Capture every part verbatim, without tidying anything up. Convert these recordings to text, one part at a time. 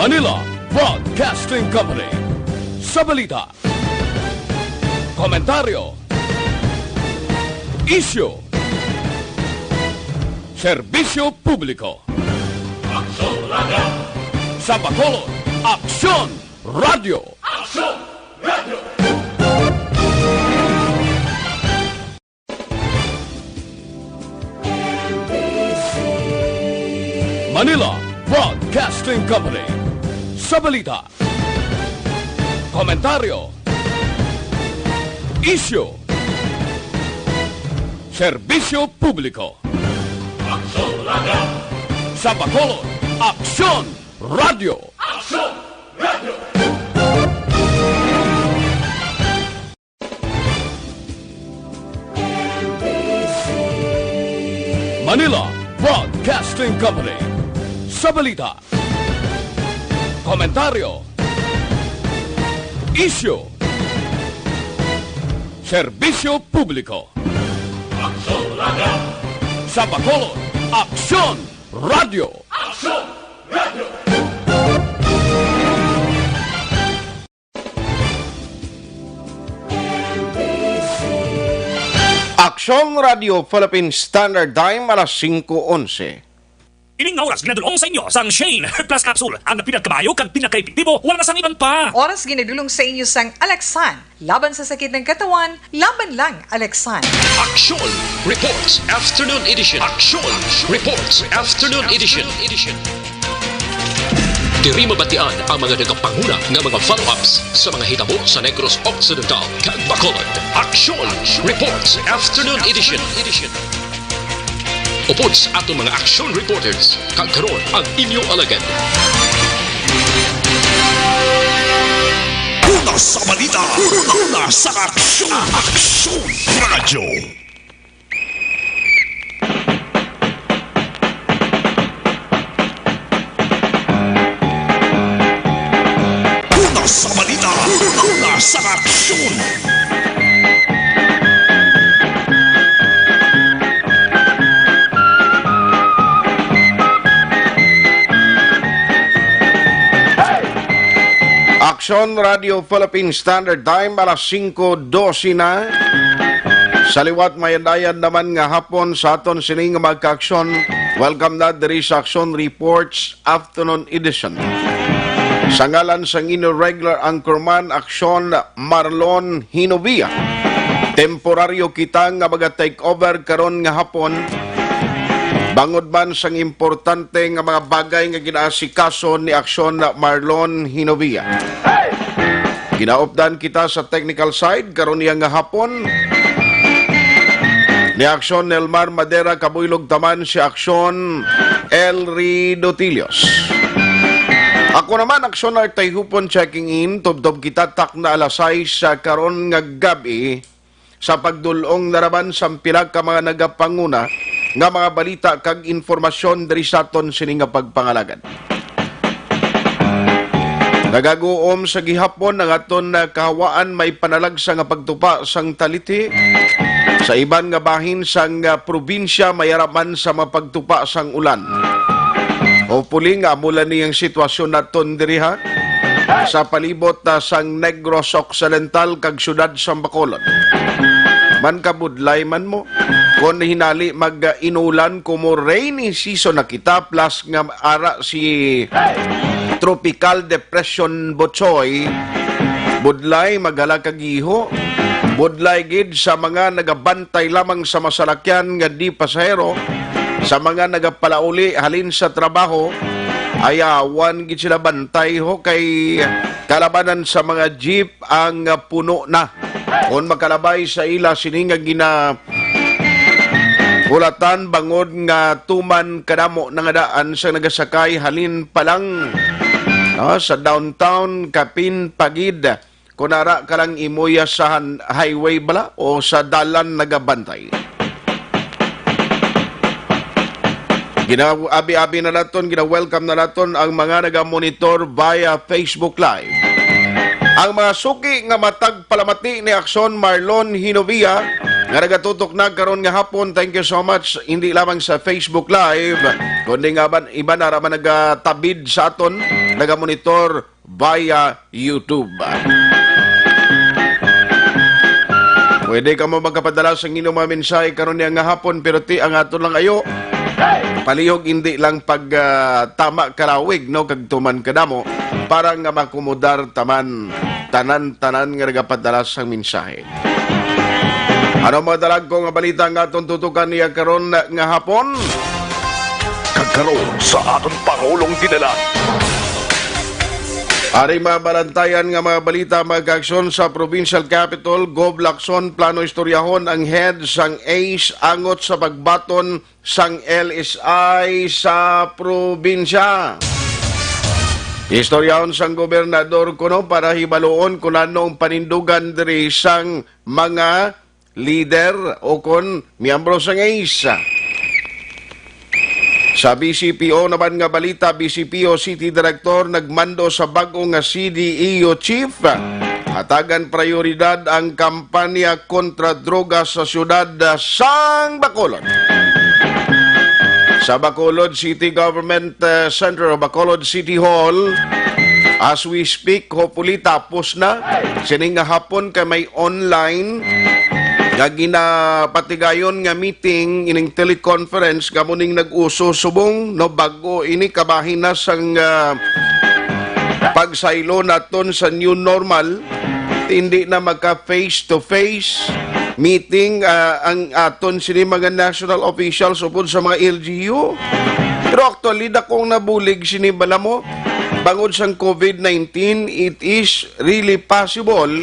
Manila Broadcasting Company. Sa balita, komentaryo, isyu, serbisyo publiko. Aksyon Radio! Sa Bacolod, Aksyon Radio! Aksyon Radio! Manila Broadcasting Company. Sa balita, komentaryo, isyu, serbisyo publiko. Aksyon Radio! Sa Bacolod, Aksyon Radio! Aksyon Radio! Manila Broadcasting Company. Sa balita, komentaryo, isyu, serbisyo publiko. Aksyon Radio! Sa Bacolod, Aksyon Radio! Aksyon Radio! Aksyon Radio Philippine Standard Time, alas singko onse. Ining nga oras ginadulong sa inyo sang Shane Plus Capsule, ang pinakamayo kag pinakaepektibo, wala na sang iban pa. Oras ginadulong sa inyo sang Alexan. Laban sa sakit ng katawan, laban lang, Alexan. Aksyon Reports Afternoon Edition. Aksyon Reports Afternoon Edition. Diri mabatian ang mga nagapanguna nga mga follow-ups sa mga hitabo sa Negros Occidental kag Bacolod. Aksyon Reports Afternoon Edition. Upod sa aton mga aksyon reporters, kag karon ang inyo alagad. Una sa balita, una sa aksyon, Aksyon Radio. Una sa balita, una sa aksyon. Aksyon Radio Philippine Standard Time, alas singko dose na. Sa liwat, mayad-ayad naman nga hapon sa aton sini nga mga kaaksyon. Welcome na diri sa Aksyon Reports Afternoon Edition. Sa ngalan sang inyo regular anchorman, Aksyon Marlon Hinovia. Temporaryo kita nga maga-take over karon nga hapon, bangod man sang importante nga mga bagay nga ginaasikaso ni Aksyon Marlon Hinovia. Ginaupdan kita sa technical side karon niya nga hapon ni Aksyon Nelmar Madera, kabuylog taman si Aksyon Elry Dotilios. Ako naman, Aksyon Artay Hupon, checking in. Tubtob kita takna alas sais sa karon nga gab-i sa pagdul-ong naraman sang pila ka mga nagapanguna nga mga balita kag informasyon diri sa aton sini nga pagpangalagad. Nagaguom sa gihapon ang aton, ah, kahawaan, may panalagsa nga pagtupa sang talithi. Sa iban nga bahin sang, ah, probinsya, may ara man sa mga pagtupa sang ulan. Hopefully nga amo lang ni ang sitwasyon naton diri, ha, sa palibot, ah, sang Negros Occidental kag siyudad sang Bacolod. Man kabudlay man mo, kon hinali mag, ah, inulan, kumo rainy season na kita, plus nga ara si Tropical Depression Bochoy, budlay maghala kag iho. Budlay gid sa mga nagabantay lamang sa masalakyan nga di pasahero, sa mga nagapalauli halin sa trabaho, ayawan gid sila bantay ho, kay kalabanan sa mga jeep ang puno na. Kon makalabay sa ila sini nga gina-, hulatan bangod nga tuman kadamo na nga daan sa nagasakay halin pa lang, ah, sa downtown, kapin pa gid kon ara ka lang imuya sa han-, highway bala o sa dalan nagabantay. Gina-, abi-abi na naton, gina-welcome na naton ang mga naga-monitor via Facebook Live. Ang mga suki nga matag palamati ni Aksyon Marlon Hinovia nga nagatutok na karon nga hapon, thank you so much, hindi lamang sa Facebook Live, kundi nga ban-, iban na ra man nagatabid sa aton nagamonitor via YouTube. Pwede kamo makapadala sa inyong mga mensahe karon niya nga hapon, pero ti ang ato lang ayo, palihog hindi lang pag, ah, tama karawig, no, kag tuman kadamo para nga makomodar taman tanan-tanan nga nagapadala sang mensahe. Ano mga dalagko nga balita nga aton tutukan niya karon nga hapon? Kag karon sa aton pangulong dinala. Ari mga balantayan nga mga balita, mga kaaksyon sa Provincial Capitol, Gov Lacson, plano istoryahon ang head sang ace angot sa pagbaton sang L S I sa probinsya. Istoryahon sang gobernador kuno para hibaluon kung ano ang panindugan diri sang mga lider o kon miyembro sang ace. Sa B C P O naman nga balita, B C P O City Director nagmando sa bag-o nga C D E O Chief, hatagan prioridad ang kampanya kontra droga sa siyudad sang Bacolod. Sa Bacolod City Government, uh, Center o Bacolod City Hall, as we speak, hopefully tapos na sining nga hapon kay may online nga ginapatigayon nga meeting, ining teleconference, kamo ning nag-uso subong, no, bag-o ini, kabahin na sang, ah, pagsaylo naton sa new normal. Hindi na magka face to face meeting, ah, ang aton sini mga national officials upod sa mga L G U. Pero actually, dakong nabulig sini, bala mo, bangod sang COVID nineteen, it is really possible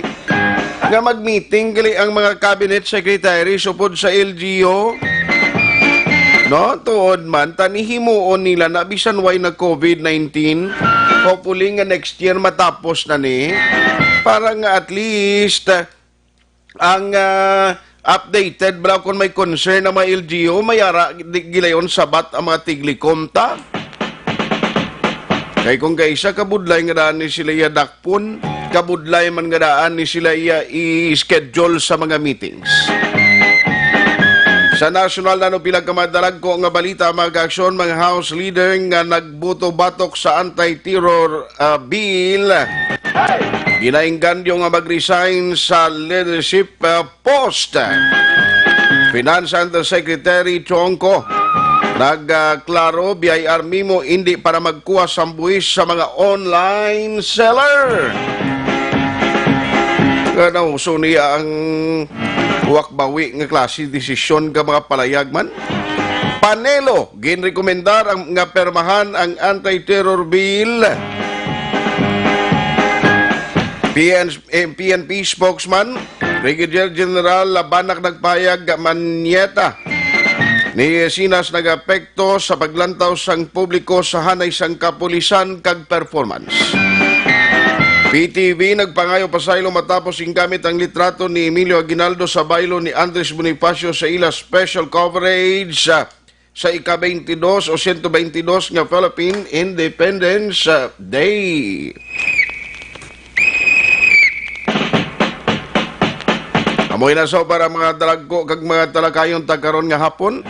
nga mag-meeting gali ang mga cabinet secretary supod sa L G U. No, tuod man, tani himuon nila na bisan way na COVID nineteen, hopefully nga next year matapos na ni, para nga at least, ah, ang, ah, updated bala kung may concern ang mga L G U, may ara di gilayon sabat ang mga tiglikom ta. Kay kung kaisa kabudlay nga daan ni sila iya dakpon, kabudlay man nga daan ni sila iya i-schedule sa mga meetings. Sa nasyonal, ano pila ka madalagko nga balita, mga kaaksyon, mga House leader nga nagbuto batok sa anti-terror, ah, bill, ginainggandyo nga mag-resign sa leadership, ah, post. Finance Undersecretary Chongco nagklaro, B I R memo indi para magkuha sang buhis sa mga online seller. Nga nauso niya ang huwak bawi nga klase desisyon ka mga palayag man. Panelo, ginrekomendar ang, nga permahan ang anti-terror bill. P N, eh, P N P spokesman, Brigadier General Labanak nagpahayag nga manyeta ni sinas nag-apekto sa paglantaw sang publiko sa hanay sang kapulisan kag performance. P T V nagpangayo pasaylo matapos gingamit ang litrato ni Emilio Aguinaldo sa baylo ni Andres Bonifacio sa ila special coverage sa, sa ika-twenty-dos o siyento twenty-dos nga Philippine Independence, ah, Day. Amoy na so para mga dalagko kag mga talakayon ta karon nga hapon.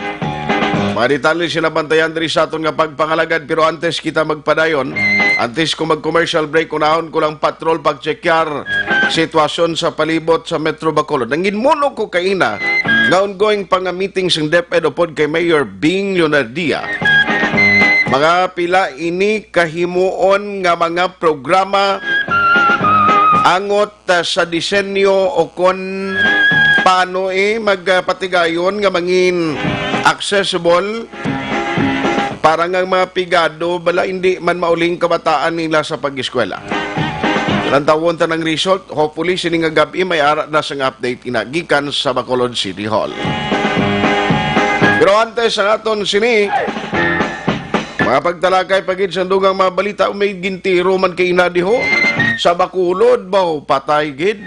Mga detalye sila bantayan diri sa aton nga pagpangalagad, pero antes kita magpadayon, antes ko mag-commercial break, unahon ko lang patrol pagtsekyar sitwasyon sa palibot sa Metro Bacolod. Nanginmuno ko kaina nga ongoing pa nga meeting sang DepEd upod kay Mayor Bing Leonardia. Mga pila ini kahimuon nga mga programa angot, ah, sa disenyo o kon paano, eh, magpatigayon nga mangin accessible para nga ang mga pigado bala hindi man mauling kabataan nila sa pag-eskwela. Lantawon ta ng result. Hopefully, sini nga gab-i may ara na sang update ina gikan sa Bacolod City Hall. Pero antes sa aton sini, mga pagtalakay pa gid sa dugang mga balita, may gintiro man kay ina diho sa Bacolod ba, o patay gid.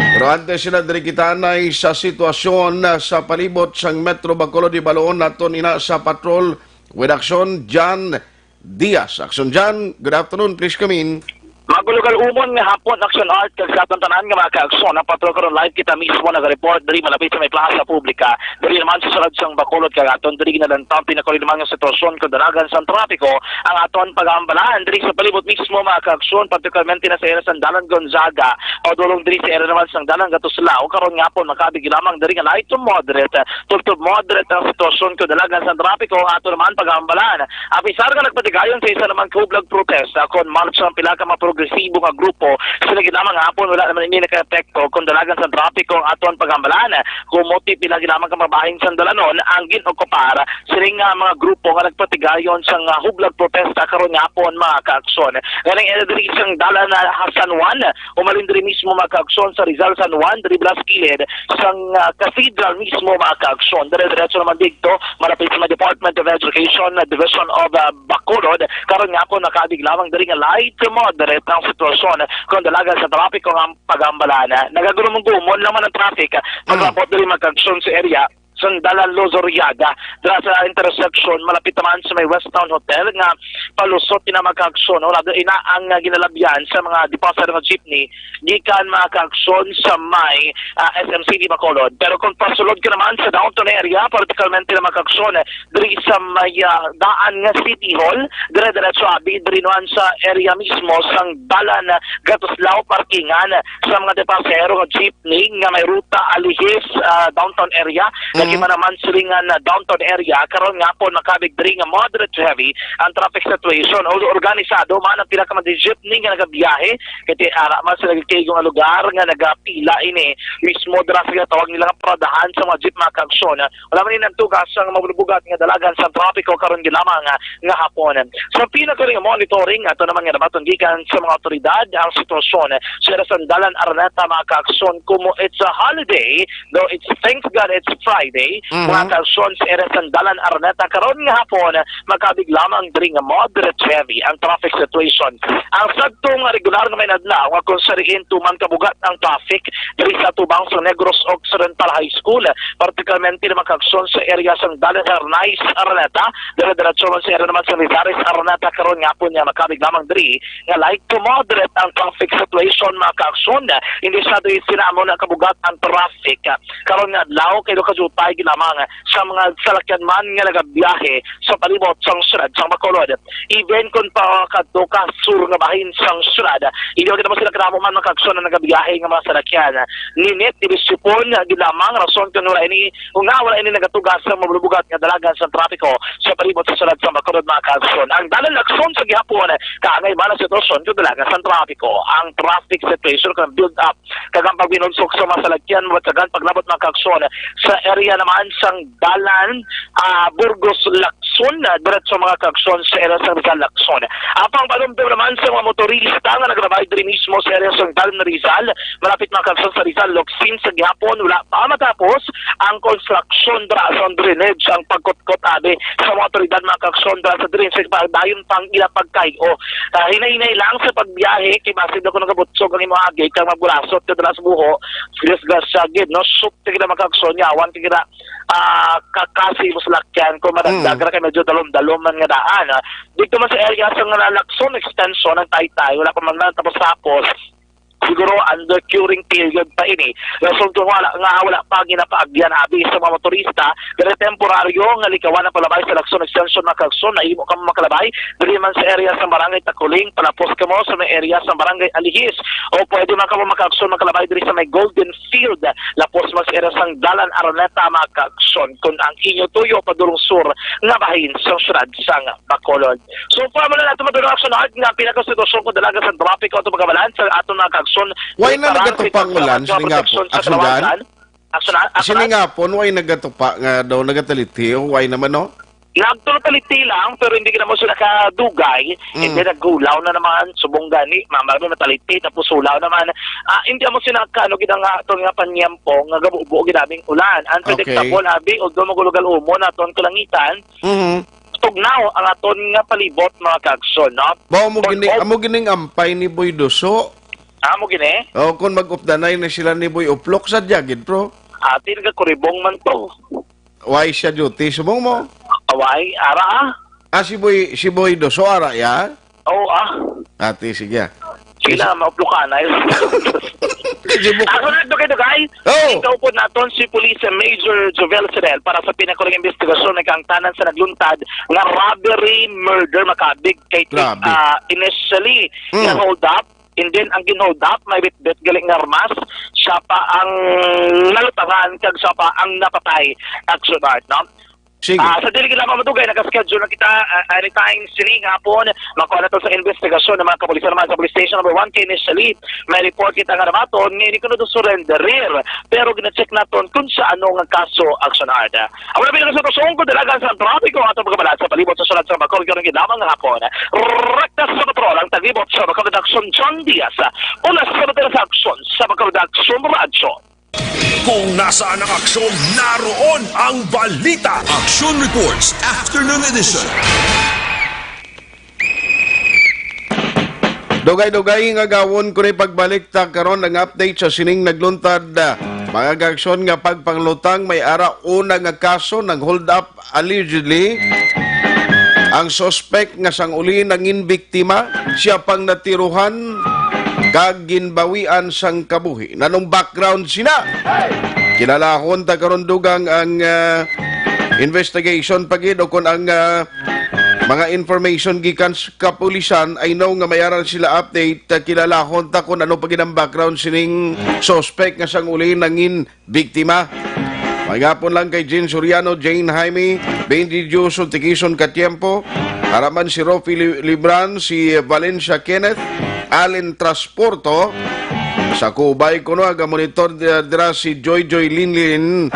Pero antes sila diri kita anay sa sitwasyon sa palibot sang Metro Bacolod, ibaloon naton ina sa patrol with Action John Diaz. Action John, good afternoon, please come in. Mag- Malugal-umon nga hapon, Action Art, kag sa aton tanan nga mga ka-aksyon. Ang patrol karon, live kita mismo naga-report diri malapit sa may plaza publika. Diri naman sa sulod sang Bacolod, kag aton diri ginalantaw ang pinakalinamang nga sitwasyon kon dalagan sang trapiko ang aton pag-aambalan diri sa palibot mismo, mga ka-aksyon, particularmente na sa area sang Dalan Gonzaga, padulong diri sa area naman sang Dalan Gatuslao. Karon nga hapon, makabig lamang diri nga light to moderate, to, to moderate ang sitwasyon kon dalagan sang trapiko ang aton naman pag-aambalan. Apisar nga nagpatigayon sa isa naman ka hublag protesta kon marcha ang pila ka mga progresibo nga grupo, sila gid lamang hapon wala naman ini nakaepekto kon dalagan sa trapiko ang aton pag-ambalan. Kumuti pila gid lamang ka mga bahin sang dalanon ang gin-okupar sining nga mga grupo nga nagpatigayon sang, ah, hublag protesta karon nga hapon, mga ka-aksyon. Ganing area diri sang dalan na ha San Juan, umalin diri mismo, mga ka-aksyon, sa Rizal San Juan, diri bala sa kilid sang, ah, cathedral mismo, mga ka-aksyon. Dire-diretso naman didto, malapit sa may Department of Education, ah, Division of, ah, Bacolod. Karon nga hapon, makabig lamang diri nga light to moderate ang sitwasyon kon dalagan sa trapiko nga pag-ambalan. Nagagumon-gumon lang man ang traffic, ah, Mm. pag-abot diri, mga ka-aksyon, sa area sang Dalan Lozoriaga, dira sa intersection, malapit naman sa may West Town Hotel, nga palusot ina, mga ka-aksyon, wala doon ina ang, ah, ginalabyan sa mga di pasahero nga jeepney gikan, mga ka-aksyon, sa may, ah, S M City Bacolod. Pero kung pasulod ka naman sa downtown area, particularmente na, mga ka-aksyon, diri sa may, ah, daan nga City Hall, dire-diretso abi diri naman sa area mismo sang dalan, ah, Gatuslao parkingan sa mga di pasahero nga jeepney nga may ruta Alihis, ah, downtown area, Mhm. lagi man naman silingan na downtown area. Karon nga hapon, makabig diri nga moderate to heavy ang traffic situation. Although organisado man ang pila ka mga jeepney nga nagabiyahe, kay ara man sa nagkaigo nga lugar nga nagapila ini mismo dira sa ginatawag nila nga paradahan sa mga jeep, mga ka-aksyon. Wala man ini nagtuga sang mabulbugat nga dalagan sa trapiko karon gid lamang nga, nga hapon. Sa pinakari nga monitoring, ato naman nga nabaton gikan sa mga awtoridad ang sitwasyon sa area sang Dalan Araneta, mga ka-aksyon, kumo it's a holiday, though it's, thank God it's Friday, Mhm. mga ka-aksyon, sa area sang Dalan Araneta karon nga hapon, makabig lamang diri nga moderate heavy ang traffic situation. Ang sadto nga regular nga may adlaw nga kung sa diin tuman kabugat ang traffic diri sa atubang sa Negros Occidental High School, particularmente na, mga ka-aksyon, sa area sang Dalan Hernais Araneta, dire-diretso man sa area naman sa Lizares Araneta karon nga hapon nga makabig lamang diri nga light to moderate ang traffic situation, mga ka-aksyon. Hindi sa doy sila amo na kabugat ang traffic karon nga adlaw, kay do kajutay gid lamang sa mga salakyan man nga nagabiyahe sa palibot sang siyudad sang Bacolod. Even kung pakadto ka sur nga bahin sang siyudad, hindi kita mo sila kadamo man, mga ka-aksyon, ang nagabiyahe nga mga salakyan. Ninit, ibisipon gid lamang rason kung wala ini, kung nga wala ini nagatugas sa mabulbugat nga dalagan sa trapiko sa palibot sa siyudad sang Bacolod, mga ka-aksyon. Ang dalan Lacson sa gihapon, kaangay man ang sitwasyon kung dalagan sa trapiko. Ang traffic situation kung build up kag ang pagbinunsok sa mga salakyan, mabatagan paglabot, mga ka-aksyon, sa area naman sang dalan, ah, Burgos Lacson, ah, diretso, mga ka-aksyon, sa area sang Rizal Lacson. Apang panumdom naman sa mga motorista nga naglabay diri mismo sa area sang dalan Rizal, malapit, mga ka-aksyon, sa Rizal Locsin sa gihapon, wala pa matapos ang konstruksyon dira sa drainage, ang pagkutkot abi sa mga otoridad, mga ka-aksyon, dira sa drainage, sa pagdayon pang ila pagkay-o. Ah, hinay-hinay lang sa pagbiyahe, kay basin daw kung nagabutsog ang imo agi, kag mabulasot ka dala sa buho, disgrasya gid, no? Shoot ka gid, mga ka-aksyon, yawan ka gid, ah, kakasi mo sa lakyan kung madagdag Mm. ra kay medyo dalom-dalom man nga daan, ah. Dito man sa area sa nga Lacson Extension, ang Taytay, wala pa man lang tapos-tapos. Siguro under curing period pa ini. Rason kung wala, nga wala pa ginapaagyan abi sa mga motorista, diri temporaryo nga likawan ang palabay sa Lacson Extension, mga ka-aksyon, nahimo ka makalabay diri man sa area sa Barangay Takuling, palapos kamo sa may area sa Barangay Alihis, o pwede man kamo, mga ka-aksyon, makalabay diri sa may Golden Field, lapos man sa area sang Dalan Araneta, mga ka-aksyon, kung ang inyo tuyo padulong sur nga bahin sa siyudad sang Bacolod. So far, wala nato madulong, Action Art, nga pinakasitwasyon kung dalaga sa trapiko ato pag-amalan sa aton mga ka-aksyon. Why na Para nagatupa sa ang ulan, mga sining nga po, proteksyon sa Action Art? Kalawasan. Action Art, Action Sining Art. Nga po, why nagatupa nga daw nagataliti o why naman, no? Nagtulog-taliti lang, pero hindi ka naman sila kadugay. Mm. Hindi, naghulaw na naman, subong gani, mama, may mataliti, tapos hulaw naman. Ah, hindi mo sila ka, ano, gid ang aton nga panyempo, nga gabubo, gid aming ulan. Unpredictable, Okay. Abi, although magulugal umon aton kalangitan, Mhm. tugnaw ang aton nga palibot, mga ka-aksyon, no? Bao mo Kung gini, ob- amo gining ampay ni Boy Duso. Amo gini? O, kung mag-updanay na sila ni Boy Uplok, sa diyagid, pro. Ati, nagakuribong man to. Why siya duty? Subong mo? Away, ara, ah. Ah, si Boy, si Boy Duso, ara, ya? Oo, ah. Ati, sige, ah. Ila, mauplukan ay. Di mo Ako na, dugay-dugay. Oh! Ikaw po naton si Police Major Jovel Fidel para sa pinakuling investigasyon ng kaangtanan sa nagluntad nga robbery murder, makabig kay Grabe. ah, initially Mm. nga hold up, and then ang gin-hold up may bitbit galing nga armas, siya pa ang nalutangan kag siya pa ang napatay. Action art, no? Sige. Ah, sa dili gid lamang madugay, naka-schedule na kita, ah, anytime sining hapon. Makuha na to sa investigasyon ng mga kapulisan naman sa Police Station Number One kay initially may report kita nga namaton nga hindi kuno to surrenderer. Pero gina-check naton kung sa ano nga kaso, action art. Amo na bilang sa kusong kung dalagan sa trapiko ato pagkabalat sa palibot sa sunod sa Bacolod karong lamang nga hapon. Rekta sa patrol ang taglibot sa Bacolod Action, John Diaz. Una sa Bacolod Action sa Bacolod Action Radyo. Kung nasaan ang aksyon, naroon ang balita. Action Reports, Afternoon Edition. Dugay-dugay nga gawon ko ni pagbalik ta karon ang update sa sining nagluntad, ah, mga aksyon nga pagpanglutang may ara una nga kaso nang hold up allegedly ang suspect nga sang uli nangin biktima, siya pang natiruhan kag ginbawian sang kabuhi. Nanong background sina? Kilalahon ta karon dugang ang, ah, investigation pa gid o kon ang, ah, mga information gikan sa kapulisan. I know nga may ara sila update. Ah, kilalahon ta kung ano pa gid ang background sining suspect nga sang uli nangin biktima. Maayong hapon lang kay Jean Soriano, Jane Jaime, Benji Dioso, Tikison Katiempo, ara man si Rofi Li-, Libran, si Valencia Kenneth, Allen Transporto, sa Kubay kuno, aga monitor dira, dira si Joy Joy Linlin,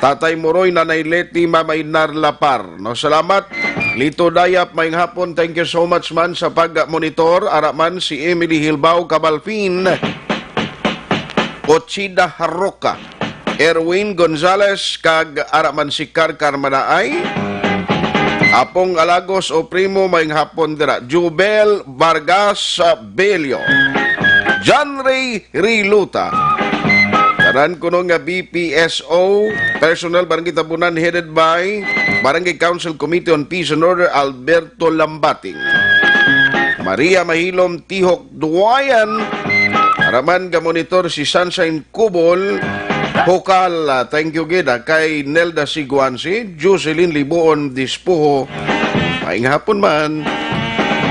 Tatay Moroy, Nanay Leti, Mama Inar Lapar. No, salamat. Lito Dayap, maayong hapon. Thank you so much man sa pag-monitor. Ara man si Emily Hilbao Cabalfin, Ochida Haroka, Erwin Gonzalez, kag ara man si Karkar Manaay. Apong Alagos o Primo, maayong hapon dira. Jubel Vargas, ah, Bello. John Ray Riluta. Tanan kuno nga B P S O personnel, Barangay Tabunan, headed by Barangay Council Committee on Peace and Order, Alberto Lambating. Maria Mahilom Tihok Duwayan. Ara man nga monitor si Sunshine Kubol. Hukal, ah, thank you gid, ah, kay Nelda Siguansi, Jocelyn Libuon Dispuho. Maayong hapon man.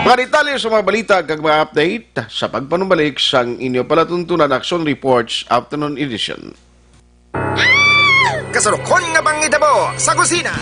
Mga detalye sa mga balita kag mga update sa pagpanumbalik sang inyo palatuntunan, Action Reports, Afternoon Edition. Kasurukon nga panghitabo sa kusina.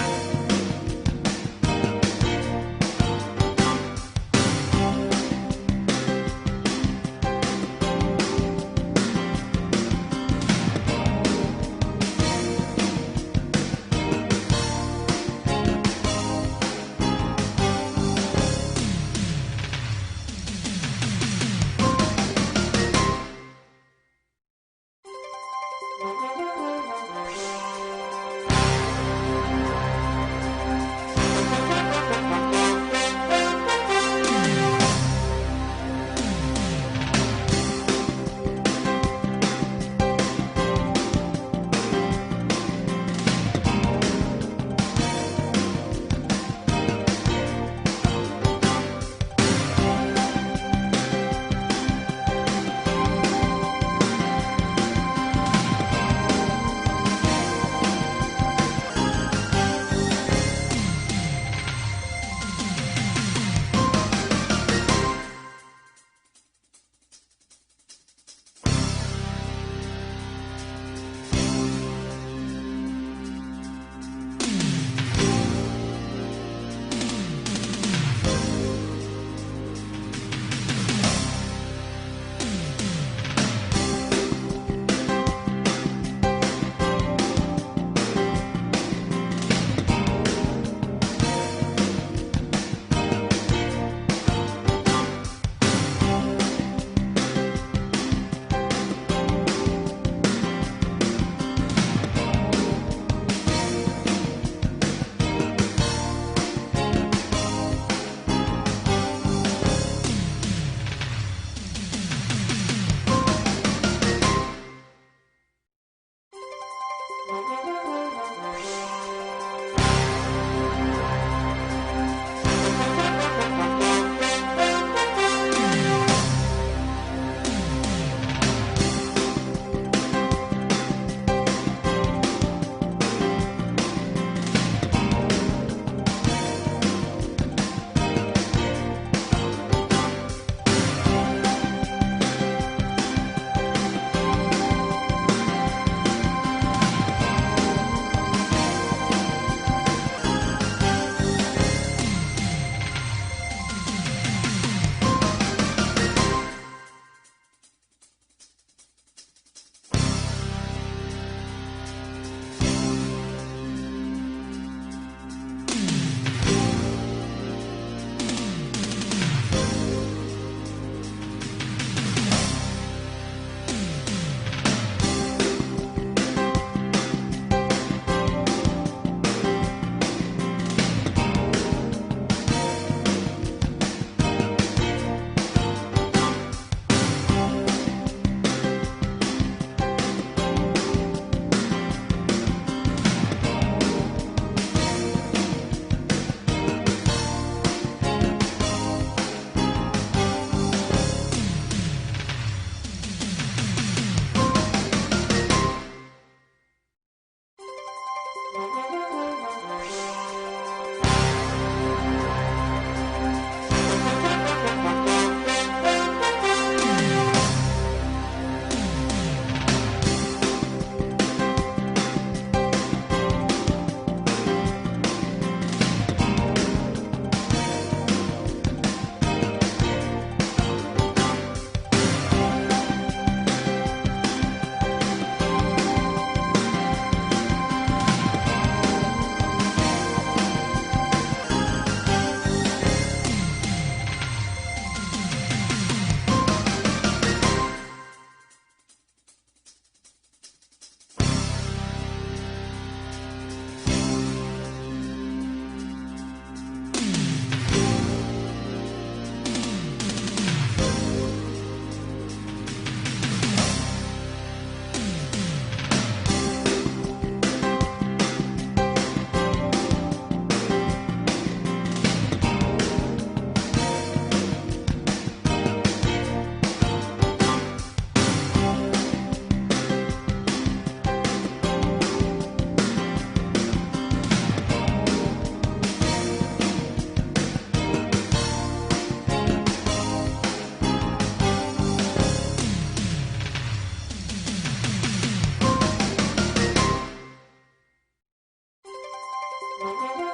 Afternoon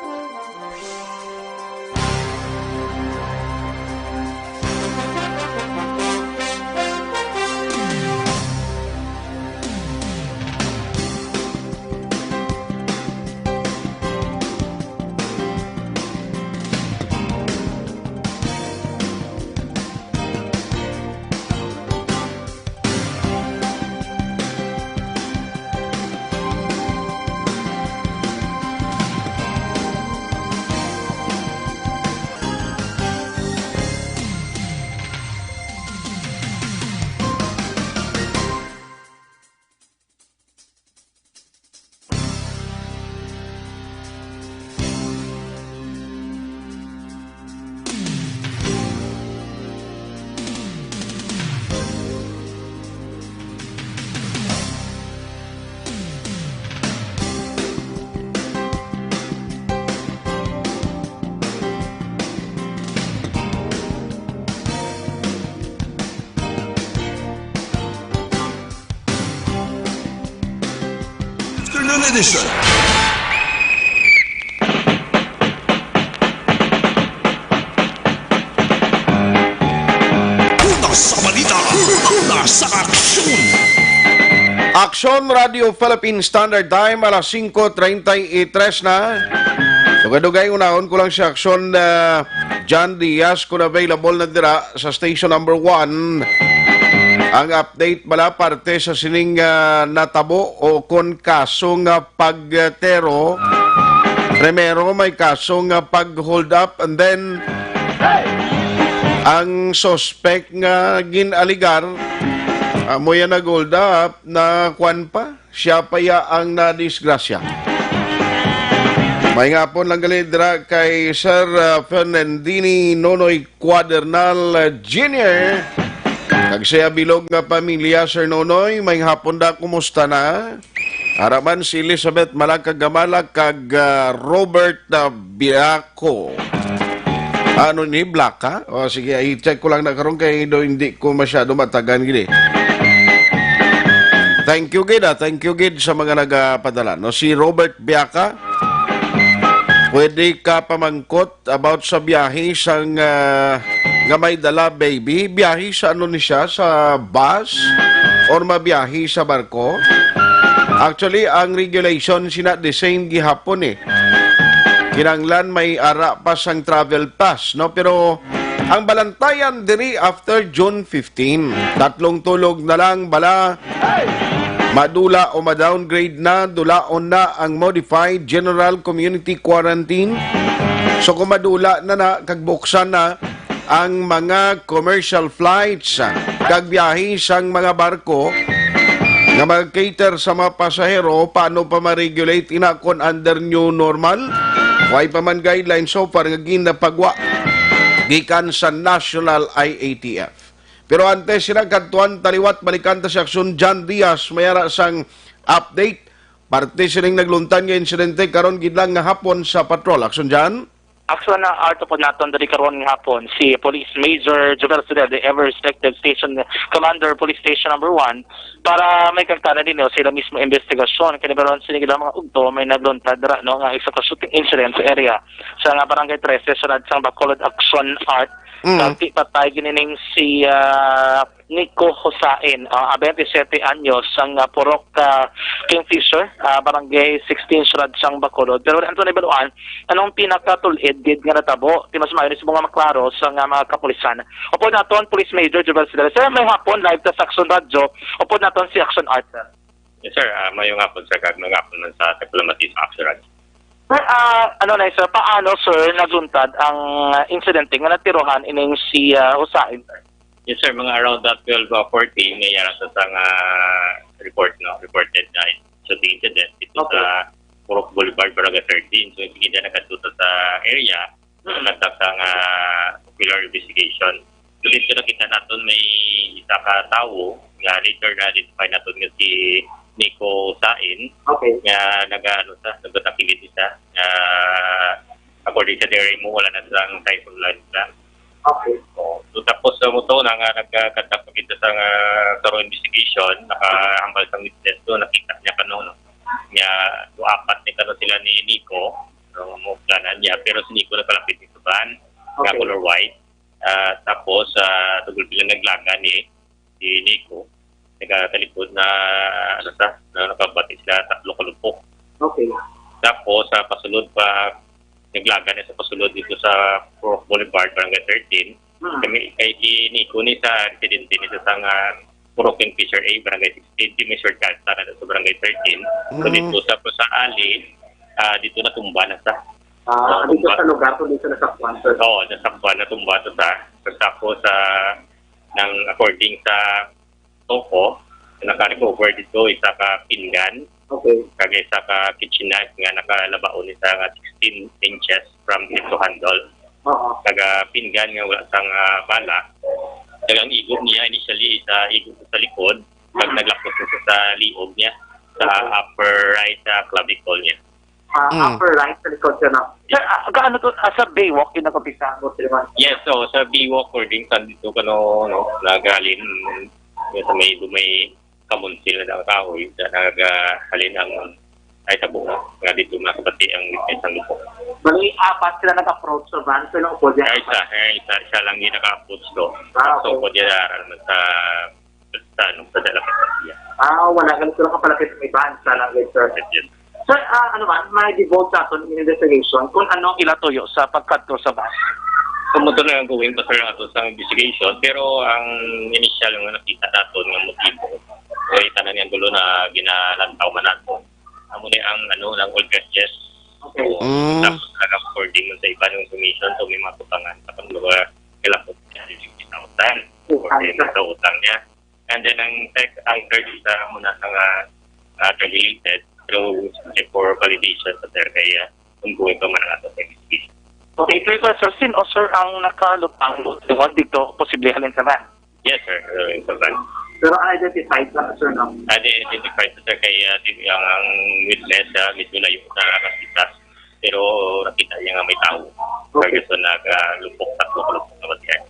edition. Una sa balita, una sa aksyon. Aksyon, Radio Philippine Standard Time, alas singko treinta y tres na. Dugay-dugay, unahon ko lang si Aksyon, ah, John Diaz, kung available na dira sa station number one. Ang update bala parte sa sining, ah, natabo o kon kaso nga pagtero. Primero, may kaso nga pag-hold up, and then ang suspect nga gin-aligar, amo yan nag-hold up, na kwan pa, siya pa ya ang nadisgrasya. May hapon lang gali dira kay Sir, ah, Fernandini Nonoy Cuadernal, ah, Junior. Kag siya bilog nga pamilya, Sir Nonoy, may hapon da, kumusta na? Araman si Elizabeth Malaka Gamala kag, ah, Robert, ah, Biaco. Ano ni, Blaka? O, sige, i-check ko lang na karon kay do hindi ko masyado matagan gid eh. Thank you gid, ah. Thank you gid sa mga nagapadala. No, si Robert Biaca, pwede ka pamangkot about sa biyahe sang, ah, nga may dala baby? Biyahe sa ano ni siya? Sa bus or mabiyahe sa barko? Actually, ang regulation sina the same gihapon eh. Kinahanglan may ara pa sang travel pass, no? Pero ang balantayan diri after June fifteen, tatlong tulog na lang bala madula o ma-downgrade na, dulaon na ang modified general community quarantine. So kung madula na na, kag buksan na ang mga commercial flights, ah, kag biyahe sang mga barko nga mag-cater sa mga pasahero, paano pa ma-regulate ina kon under new normal? Way pa man guidelines so far nga ginapagwa gikan sa National I A T F. Pero antes sila kadtuan taliwat, balikan ta si Aksyon John Diaz, may ara sang update. Parte sining nagluntad nga insidente karon gid lang nga hapon sa patrol. Aksyon John? Aksyon na, Art, upod naton diri karon nga hapon si Police Major Jovel Sudel, the ever respected station commander, Police Station Number One, para may kagtana din, no, sila mismo investigasyon. Kani ba ron sini ilang mga ugto may nagluntad dira, no, nga executive shooting incident sa area sa nga Barangay Trese, sulod sang Bacolod, Aksyon, Art. Mm. Kag ti patay ginining si, ah, Nico Hosain, ah, twenty-seven anyos, sang, ah, Purok, ah, Kingfisher, ah, Barangay sixteen, Siyudad sang Bacolod. Pero wala naton nahibaluan anong pinakatul-id gid nga natabo. Ti mas maayo ni subong nga maklaro sa nga mga kapulisan. Upod naton, Police Major Jubel Sidales. Sir, may hapon, live ta sa Aksyon Radyo. Upod naton si Aksyon Arthur. Yes, sir. Ah, mayong hapon, sir, kag mayong hapon man sa tagpalamati sa Aksyon Radyo. Sir, ah, ano na, sir, paano, sir, nagluntad ang, ah, insidente nga natirohan ining si, ah, Hosain, sir? Yes, sir. Mga around that twelve forty, may yara sa sang, ah, report, no? Reported na shooting incident dito Okay. sa Purok Boulevard, Barangay thirteen. So, sige na nagkatuto sa area, Mm. nagkatag sa nga ocular investigation. So, dito nakita naton may isa ka tawo nga later na-identify naton nga si Nico Sain, Okay. nga naga-, ano sa, nagpatakilid isa, nga according sa diary mo, wala na sang signs of life na. Okay. Oh, so, tapos sa mo to, na nga nagka-conduct pa kita sa nga thorough investigation, nakahambal sa witness to, nakita niya kano, no? Niya, so, apat ni kano sila ni Nico, no? niya, pero si Nico nagpalapit ni sa van, nga Okay. color white. Ah, tapos, ah, tungod bilang naglagan ni si Nico, nagatalikod na, ano sa, na nakabati sila tatlo ka lupok. Okay. Tapos, sa pasulod pa, naglagan na sa pasulod dito sa Purok Boulevard, Barangay thirteen. Hmm. Kami, kay si Nico ni sa residente ni sa nga Purok Kingfisher A, Barangay sixteen, di may shortcut sa na sa Barangay thirteen. So, Mm. dito sa, sa ali, ah, dito natumba na sa. Ah, Ah, dito tumba. Sa lugar kung dito nasakpan, sir. Oo, nasakpan, natumba to sa. Tapos, ah, nang according sa Toko, naka-recover dito isa ka pinggan, Okay. kag isa ka kitchen knife nga nakalabaon ni sa nga sixteen inches from tip to handle. Oo. Kag pinggan nga wala sang, ah, bala, kag ang igo niya initially sa igo sa likod, kag Mm. naglapos na siya sa liog niya, sa Okay. upper right, ah, clavicle niya. Ah, Mm. upper right sa likod, sir, no? Sir, ah, gaano to, ah, sa Baywalk yung nag-umpisa? Mo, sir, man. Yes, so sa Baywalk, according sa dito kano, no, nagaling sa may, may kamunsil na kahoy, sa nagahalin ang ay tabo na, nga dito makabati ang witness ang lupo. Bali, apat sila nag-approach sa van, sir, no? Pwede. Ay, isa, ay, isa, isa lang yung naka-approach to. Ah, So, okay. pwede naaral man sa, sa, ano, sa dalawa sa iya. Ah, wala. Ganun sila kapalapit may van, sana, sir. Yes, yes. Sir, ah, ano man, may devote sa aton in investigation kung anong ilatuyo sa pagkadto sa van. Kumuto na ang going pa, sir, ato sa investigation, pero ang initial nga nakita naton nga motibo, o tanan nga gulo na ginalantaw man nato. Amo ni ang, ano, ang all gas, yes. Okay. So, Mm. tapos nag-according man sa iba ng information, so may mga kutangan sa pang lugar, kailangan fifty thousand or ten sa utang niya. And then ang tech, ang third isa muna sa nga, ah, regulated, so subject for validation sa sir kaya ongoing pa man ang ato sa investigation. Okay, clear ko, sir. Sino, sir, ang nakalutang tungod dito posible halin sa van? Yes, sir. Uh, sa van. Pero identified na, sir, no? Adi identified sa sir kay, ah, di- ang, ang witness, ah, medyo layo sa nakakita. Pero nakita niya nga may tao. Okay. Kaya so nagalupok, tatlo ka lupok na batian.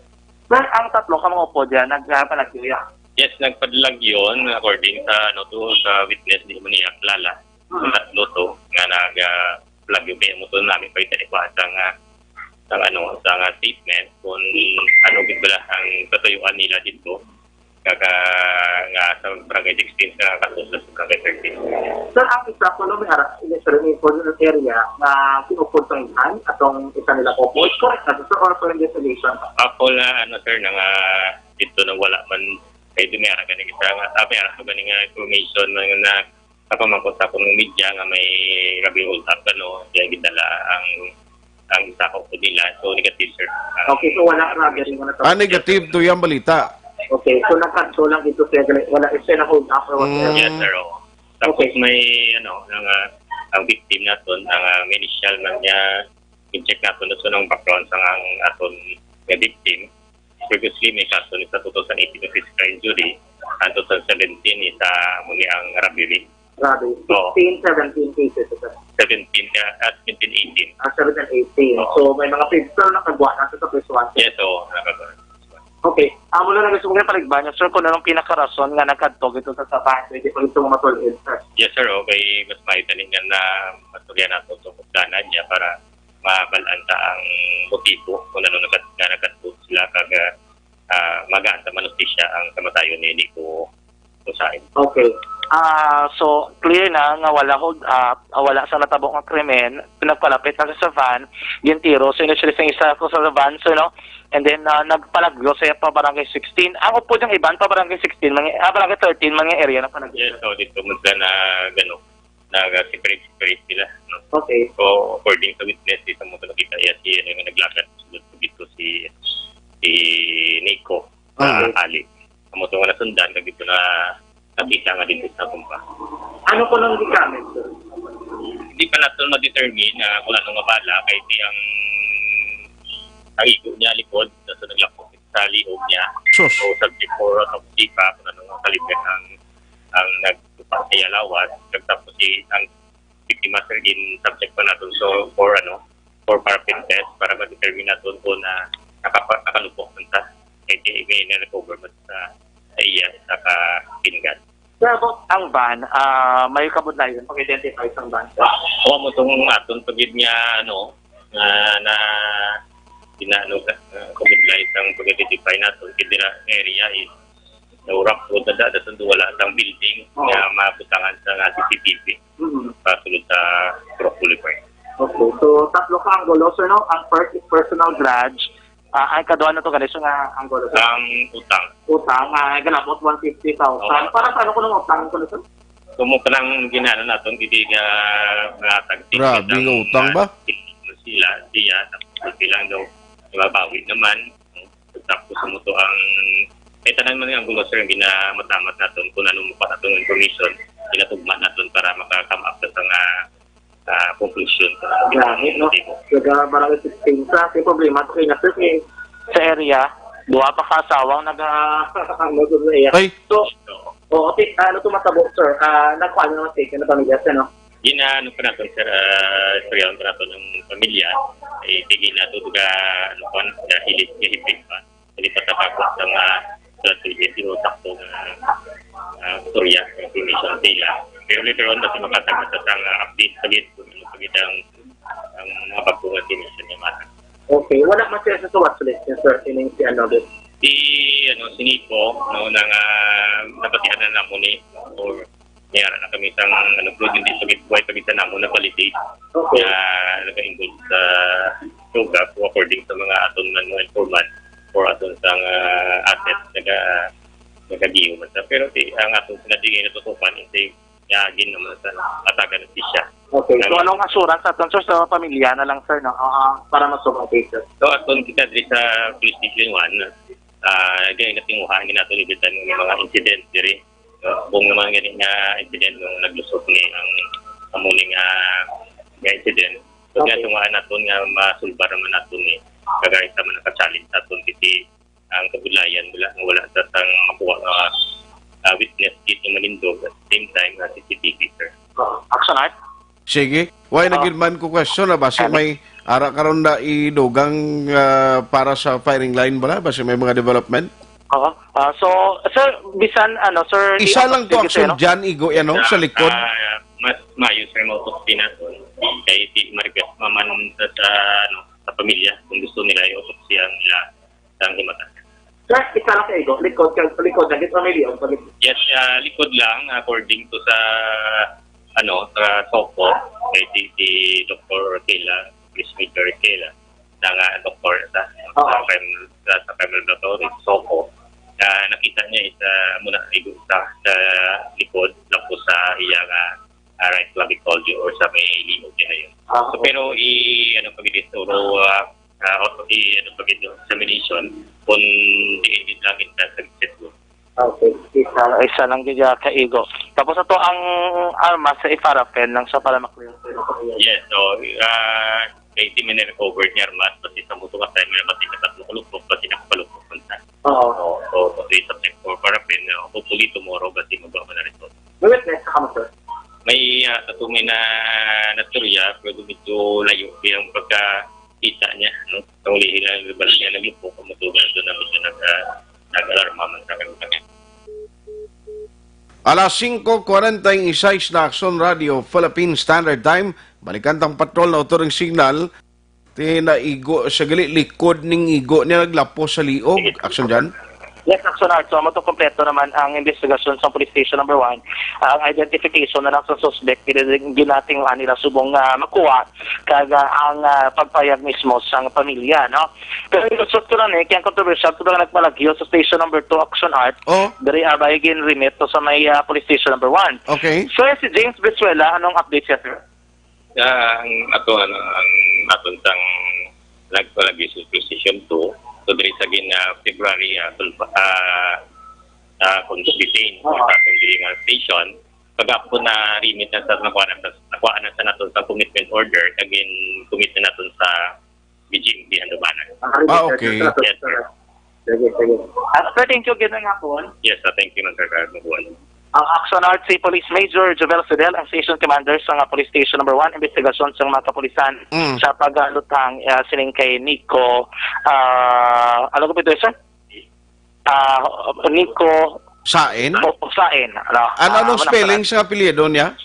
Sir, ang tatlo ka mga upo dyan, nagpalagyo yan. Yes, nagpadlagyon according sa, ano, to, sa witness, di mo niya kilala. Ang tatlo to nga nag, ah, lagyo kaya mo to namin pa italipa sa nga sa, ano, sa nga statement kung ano gid bala ang katuyuan nila dito. Kag nga sa barangay sixteen sa katusla sa barangay thirteen. Sir, ang isa ko, no, may ara-, ini, sir, may important area na kinupod sa iban, atong isa nila ko po. Correct na, sir, or for investigation? Ako na, ano, sir, na nga dito nang wala man kay may ara gani kita nga, ah, may ara gani nga information na, na kapamangkot sa akong media nga may grabe hold up, ano, kaya gidala ang, ang isa ko po nila. So, negative, sir. Ah, Okay, so wala na, gani mo na. Ah, negative to yung balita. Okay, so nagkadto lang dito siya, gani, wala siya na hold up or whatever. Mm. Yes, sir. Oo. Tapos Okay. May, ano, ang, ah, ang victim naton, ang, ah, initial man niya, i-check naton na sa nang background sa ang aton nga victim. Previously, may kaso ni sa two thousand eighteen na physical injury, ang two thousand seventeen is, ah, muli ang robbery. Grabe. Oo. Sixteen, seventeen cases, sir. Seventeen ka, at seventeen, eighteen. Ah, seventeen, eighteen. Oo. So, may mga picture na kagwa na sa prisuhan, sir. Yes, oo, nakagawa. Okay. Amo na lang gusto ko kayo paligban niya, sir, kung anong pinakarason nga nagkadto ito sa sabahan. Pwede pa ito matulid, sir. Yes, sir. Okay, mas maitanin nga na maturya nato sa kutlanan niya para mabalaan ta ang motibo kung ano nagkat nga nagkadto sila kag, ah, magaan ta manustisya ang kamatayon ni Nico Usain. Okay. Ah, so, clear na nga wala hold up, ah, wala sa natabo nga krimen, nagpalapit na sa van, gintiro, so, initially sa isa ko sa van, so, no? And then, ah, nagpalagyo siya pa barangay sixteen. Ang upo yung iban pa barangay sixteen, mga, ah, barangay thirteen, mga area na palagyo. Yes, so dito mo na gano, nag-separate-separate sila, no? Okay. So, according sa witness, isa mo nakita iya si, ano, yung naglakad, sulod ko dito si, si Nico, sa Okay. Ali. Amo to nga nasundan, kag dito na nakita nga dito sa kumpa. Ano po nang gigamit, sir? Hindi pa nato ma-determine na kung ano nga bala, kay di ang, ang igo niya likod, so naglapok sa liog niya. Sus. So, subject for autopsy pa kung ano nga kalibre ang, ang nagtupa sa iya lawas. Tapos si, ang biktima, sir, gin-subject pa naton so for, ano, for paraffin test para ma-determine naton kung na nakapa-, nakalupok man ta. Kay di may na-recover man sa, sa iya, sa ka pinggan. Sir, about ang van, ah, may kabudlayan pag-identify sa van, sir? O, mo tong aton pagid nga, ano, na, na, inaano ka, uh, kumidlay sang pag-identify naton, kay dira nga area is naurap po na dada sa wala sang building Oo. nga mabutangan sa nga C C T V Mm. pasulod sa Purok Boulevard. Okay, so tatlo ka anggulo, sir, no? Ang first is personal grudge. Ah, ang ikaduha na to, gani, sir, nga anggulo, sir? Ang utang. Utang, ah, ganabot one fifty thousand. Oo. Para sa ano ko nang utang ko na, sir? Kung mo ka nang ginana naton, hindi ka mangatag. Grabe nga utang ba? Sila, siya, tapos bilang daw, mabawi naman. Tapos mo to ang, eh, tanan man ang gulo, sir, ginamatamat naton kung ano mo pa atong information, ginatugma naton para maka-come up sa nga, ah, conclusion sa Grabe, no? motibo. Taga Barangay sixteen sa, yung problema sa kanya, sir, eh, sa area, duha pa ka asawang naga-, ano, sa iya. Ay. So, Oo. oo, okay, ano to matabo, sir? Ah, nagkuha na ng statement ng pamilya, sir, no? Gina-, ano pa naton, sir, ah, istoryahan pa naton ang pamilya. Eh, sige na to, ga, ano pa, ga hilit, ga hibit pa. Hindi pa tapos ang, ah, strategy, pero sakto nga, ah, istorya, information sa ila. Pero later on, basta makatagos sa, ah, update pa gid kung ano pa gid ang, ang mga bagong information nga mata. Okay, wala man siya sa watch list niya, sir, ining si ano, this? Si, ano, si Nico, no, nang, ah, nabatihan na namo ni, or may ara na kami sang, ano, bro, hindi sa gitway, pag isa namo na validate Okay. na nag-involve sa droga, kung according sa mga aton man mga informant or aton sang, ah, asset, naga-, nagagiyo man sa. Pero ti-, ang aton sinadigay na tutukan, hindi niya gin naman sa atagan na siya. Okay. So, Ang anong assurance aton, sir, sa pamilya na lang, sir, no? Ah, para masubang cases. So, aton kita diri sa police station one, ah, gani natinguhaan gid nato ibutan ng mga incident diri. So, kung naman gani nga incident nung naglusot ni ang amo ni nga, nga incident. So, Kaya Okay. tungaan naton nga masulbar naman naton ni kagaya sa mga ka-challenge naton kasi ang kabudlayan wala, wala sa tang makuha nga, ah, witness kit nga manindog at the same time nga C C T V, sir. Action art? Sige. Why na Ah. gid man ko question na basi Kami. may ara karon na idugang, ah, para sa firing line bala? Basi may mga development? Oo. Ah, so, sir, bisan, ano, sir, Isa i-, lang to sige, sir, action no? dyan, igo yan, no? Sa likod? Ah, mas maayo, sir, mautop din nato. Kay di marigas maman sa, sa, ano, sa pamilya kung gusto nila i-autopsy ang ila sang himata. Sir, isa lang sa igo. Likod, ka-, likod, nagit pamilya, ang pamilya. Yes, ah, likod lang, according to sa, ano, sa SOCO, kay si, si Doktor Kela, Miss Major Kela, na nga doktor sa, Oo. sa Crime, sa, sa Crime Laboratory, SOCO, na nakita niya isa muna, igo sa, sa likod, tapos sa iya nga, ah, right clavicle or sa may liog niya yun. Ah, So, okay. pero i-, ano, pag-, ah, ah, i-, ano, pag-, examination, kung di, di namin sa, sa, Okay. Isa, isa lang gid siya kaigo. Tapos ato ang armas sa iparapen lang sa para ma-clear. Yes, so, ah, kay di man recovered niya armas, pati sa muto ka time, may pati ka tatlo kulupok, pati na kulupok man sa. Oo. So, so, pati sa check for parapen, uh, hopefully tomorrow, kasi magawa na rin to. May witness ka mo, sir? May, ah, sa tumay na nasturya, pero medyo layo yung pagkakita niya, no? Sa ulihin na, balik niya, naglupo, kung matugan doon na medyo nag-, ah, nag-alarma man sa kanya. Alas singko kwarenta y seis na, Aksyon Radio Philippine Standard Time. Balikan tang patrol na uto ring signal. Ti naigo sa gali, likod ning igo niya, naglapos sa liog. Aksyon dyan. Yes, Aksyon Art. So, amo to kompleto naman ang investigasyon sa Police Station Number One. Ang identification na lang sa suspect, ginatinguhan nila subong, ah, makuha kag, ah, ang, ah, pagpayag mismo sang pamilya, no? Pero ilusot ko lang, eh, kaya ang kontrobersyal, kung nagpalagyo sa Station Number Two, Action Art, Oh. diri, ah, ba, gin-remit to sa may, ah, Police Station Number One. Okay. Sir, si James Brizuela, anong update siya, sir? Ah, ang ato, ano, ang aton sang nagpalagyo sa Police Station Two, so diri sa gin, ah, February, ah, tul-, ah, ah, kung detain Oo. sa aton diri nga station, pagkapon na remit na sa nakuha na sa, nakuha na sa naton sa commitment order, kag gin-commit na naton sa B G M P Handumanan. Ah, okay. Yes, sir. Sige, sige. Ah, sir, thank you, gid nga hapon. Yes, sir. Thank you, man, sir. Mabuhay. Ang Action Art si Police Major Jovel Fidel, ang Station Commander sa nga Police Station Number One, investigasyon sa mga kapulisan Mm. sa pagalutang, ah, sining kay Nico, ah, ano ko ito, sir? Ah, Nico Sain? O, Sain. Ano, Ano, ah, anong wala spelling pala. sa apelyido niya?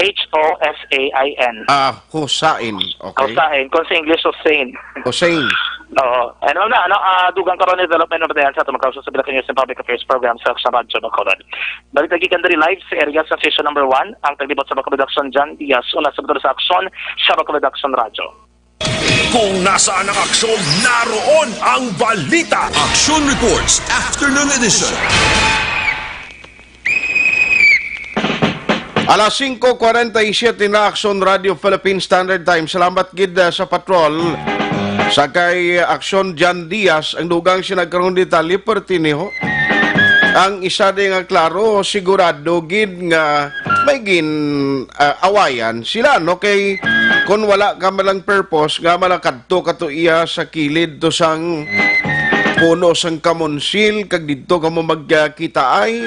H O S A I N. Ah, Hossain. Okay. Hossain. Kung sa English, Hossein. Hossein. Oo. And ma'am na, ano, ah, dugang karon ni development of the sa atong magkausa sa Philippine News and Public Affairs Program sa Aksyon Radyo Bacolod. Balik lagi kan diri live sa area sa Station Number One, ang taglibot sa Bacolod Aksyon, John Diaz, una sa Bacolod sa Aksyon, sa Bacolod Aksyon Radyo. Kung nasaan ang aksyon, naroon ang balita. Action Reports, Afternoon Edition. Alas singko kwarenta y siyete na, Aksyon Radio Philippine Standard Time. Salamat gid, ah, sa patrol. Sa kay Aksyon John Diaz, ang dugang siya nagkaroon detalye, pertiniho. Ang isa din nga klaro, sigurado gid nga may gin, ah, awayan sila, no? Kay kung wala ka man lang purpose, nga man nakadto ka to iya sa kilid to sang puno sang kamonsil, kag didto ka mo magkita ay.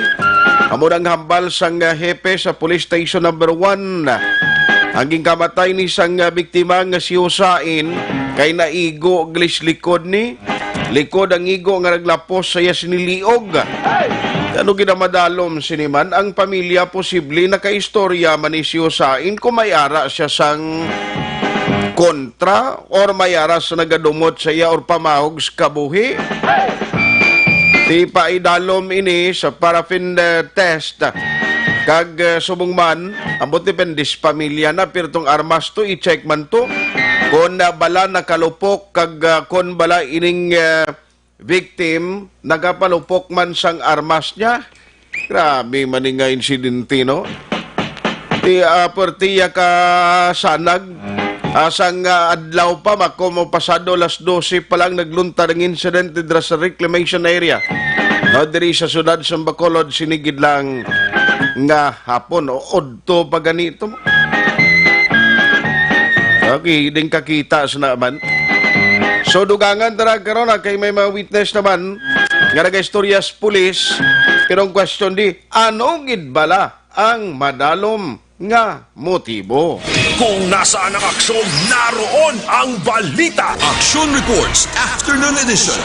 Amo nang hambal sang, ah, hepe sa Police Station Number One. Ang ginkamatay ni sang, ah, biktima nga si Hossain kay naigo glis likod ni. Likod ang igo nga naglapos sa iya siniliog. Ano ginamadalom sini man? Ang pamilya posible nakaistorya man ni si Hossain kung may ara siya sang kontra or may ara sa nagadumot sa iya or pamahog sa kabuhi. Di pa idalom ini sa paraffin, eh, test. Kag, eh, subong man, ambot depende sa pamilya na, pero tong armas to, i-check man to. Kung, ah, bala nakalupok, kag, ah, kung bala ining, eh, victim, nagapalupok man sang armas niya. Grabe man ni nga insidente, no? Ti, ah, pertiya ka sanag. Asang, ah, adlaw pa, mako mo pasado alas dose pa lang naglunta ang insidente dira sa reclamation area. No, diri sa siyudad sa Bacolod, sinigid lang nga hapon, o udto pa ganito. Okay, din kakita sa naman. So, dugangan tara karon, ah, kay may mga witness naman nga nagaistorya sa pulis. Pero ang question di, ano gid bala ang madalom nga motibo? Kung nasaan ang aksyon, naroon ang balita. Action Reports, Afternoon Edition.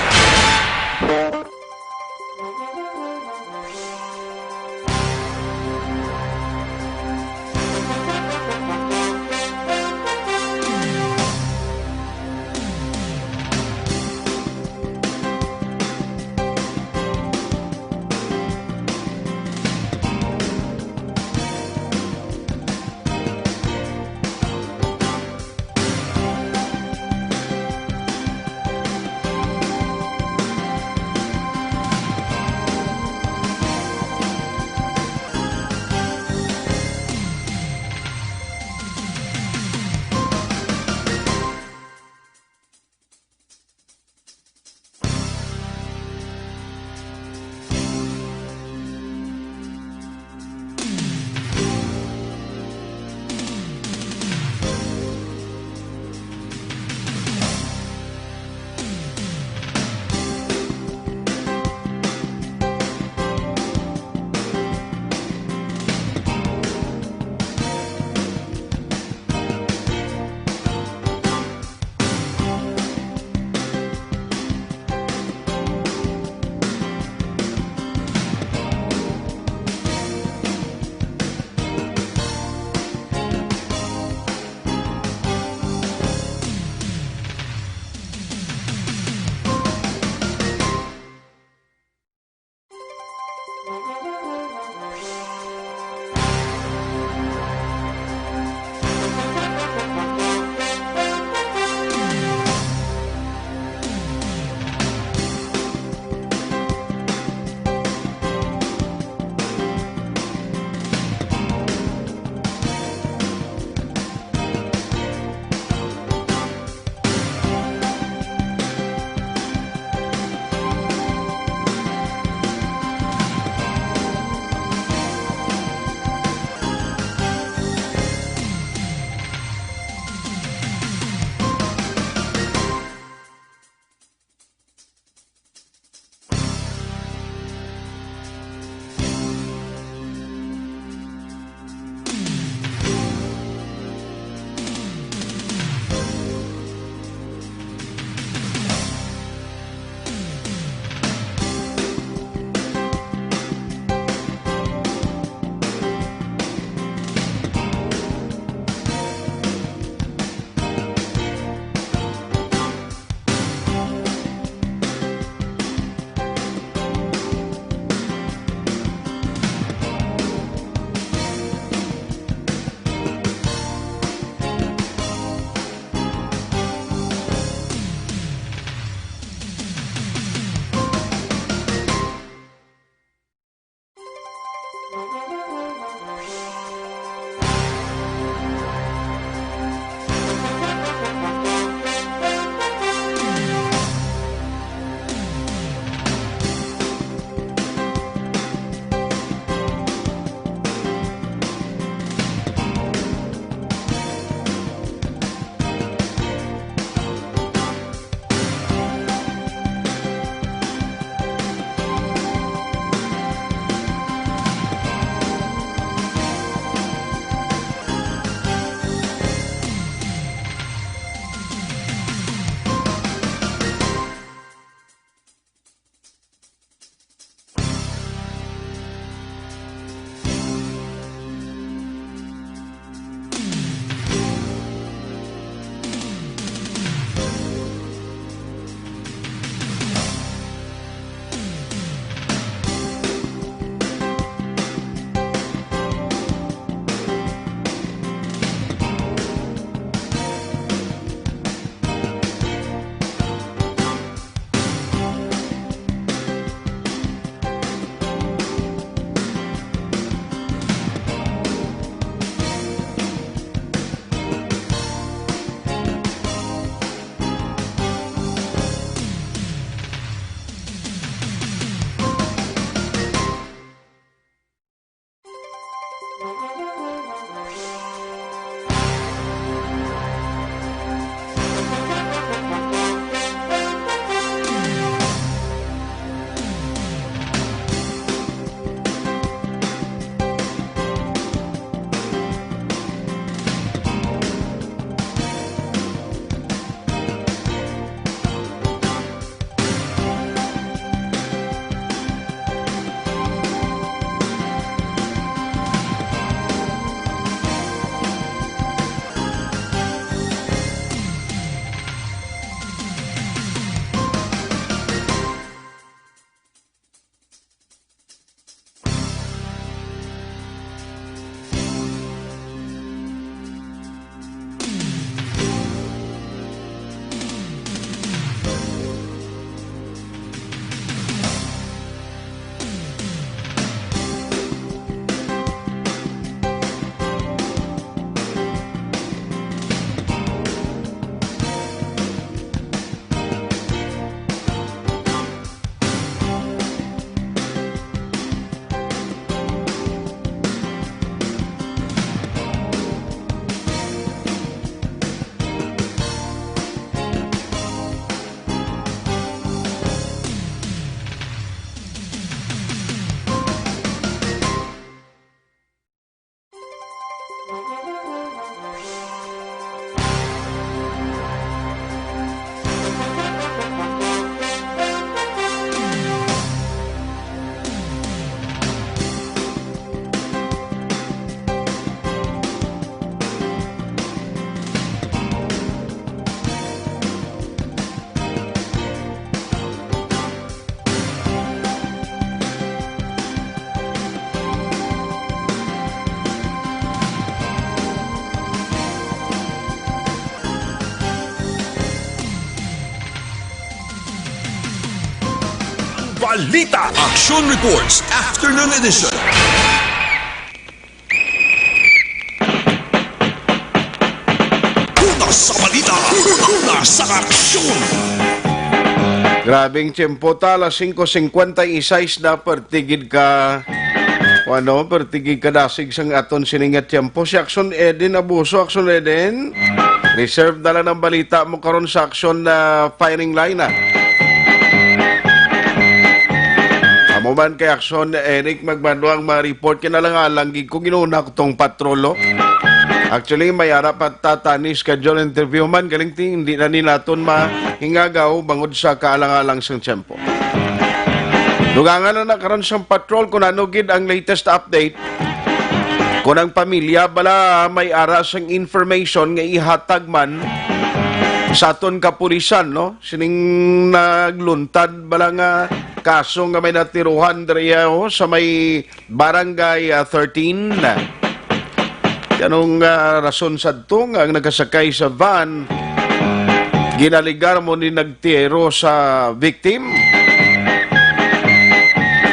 Balita. Action Reports Afternoon Edition. Una sa balita, una sa aksyon. Grabing tiyempo ta, alas singko singkwenta y seis na, pertigid ka, o ano, pertigid ka dasig sang aton sini nga tiyempo. Si Action Eden Abuso, Action Eden. Reserve na lang ang balita mo karon sa Action na firing line, ah. Amo man kay Action, Eric, magmano ang mga report, kinalang-alang gid ko, ginuna ko tong patrol, oh. Actually, may ara pa tatani schedule interview man, galing ti, hindi na ni naton mahingagaw bangod sa kaalang-alang sang tiyempo. Dugangan na na karon sang patrol kung ano gid ang latest update. Kung ang pamilya bala may ara sang information nga ihatag man sa aton kapulisan, no? Sining nagluntad bala nga kaso nga may natiruhan diri, oh, sa may Barangay, ah, thirteen. Anong, ah, rason sadto nga ang nakasakay sa van ginaligar mo ni nagtiro sa victim?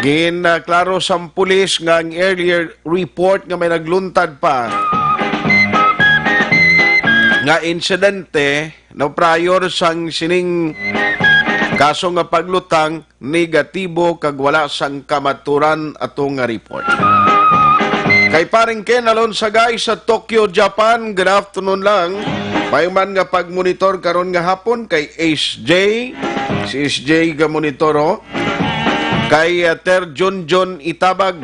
Gin, ah, klaro sang pulis nga ang earlier report nga may nagluntad pa nga insidente, no, prior sang sining kaso nga paglutang, negatibo kag wala sang kamaturan ato nga report. Kay Paring Ken Alonsagay sa Tokyo, Japan, good afternoon lang. May man nga pagmonitor karon nga hapon kay Ace J. Si Ace J ga monitor, oh. Kay, uh, Ter Junjun Itabag,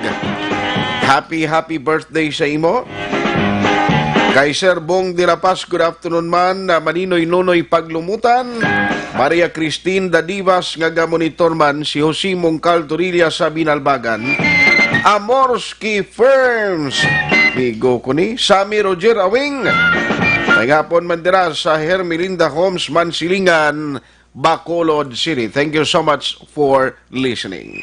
happy, happy birthday sa imo. Kay Sir Bong de la Paz, good afternoon man. Uh, Maninoy Nonoy Paglumutan, Maria Christine Dadivas nga gamonitor man, si Jose Mongcal Torilla sa Binalbagan. Amorski Firms, bigo ko ni Sammy Roger Awing. May hapon man dira sa Hermelinda Homes, Mansilingan, Bacolod City. Thank you so much for listening.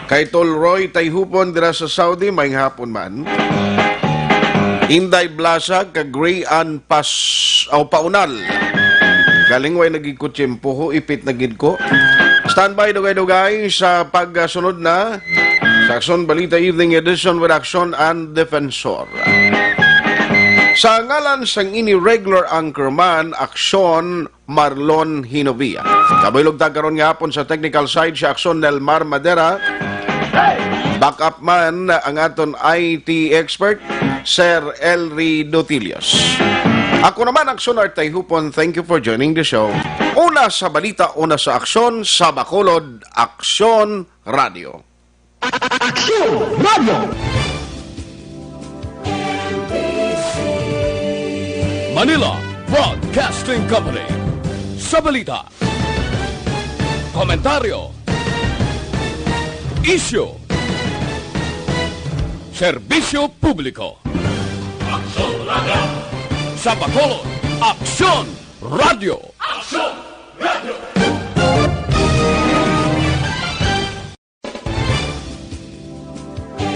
Kay Tol Roy Tayhupon dira sa Saudi, may hapon man. Inday Blasag kag Ray Ann Pas-, aw, Paunal. Galing way nagikutsimpo ho, ipit na gid ko. Standby, dugay-dugay, sa pagsunod na sa Aksyon Balita Evening Edition with Aksyon and Defensor. Sa ngalan sang ini regular anchorman, Aksyon Marlon Hinovia. Kabuylog ta karon nga hapon sa technical side, si Aksyon Nelmar Madera. Backup man ang aton I T expert, Sir Elry Dotilios. Ako naman, Aksyon Artay Hupon. Thank you for joining the show. Una sa balita, una sa aksyon, sa Bacolod, Aksyon Radio. Aksyon Radio. Manila Broadcasting Company. Sa balita, komentaryo, isyu, serbisyo publiko. Aksyon Radio. Sa Bacolod, Aksyon Radio. Aksyon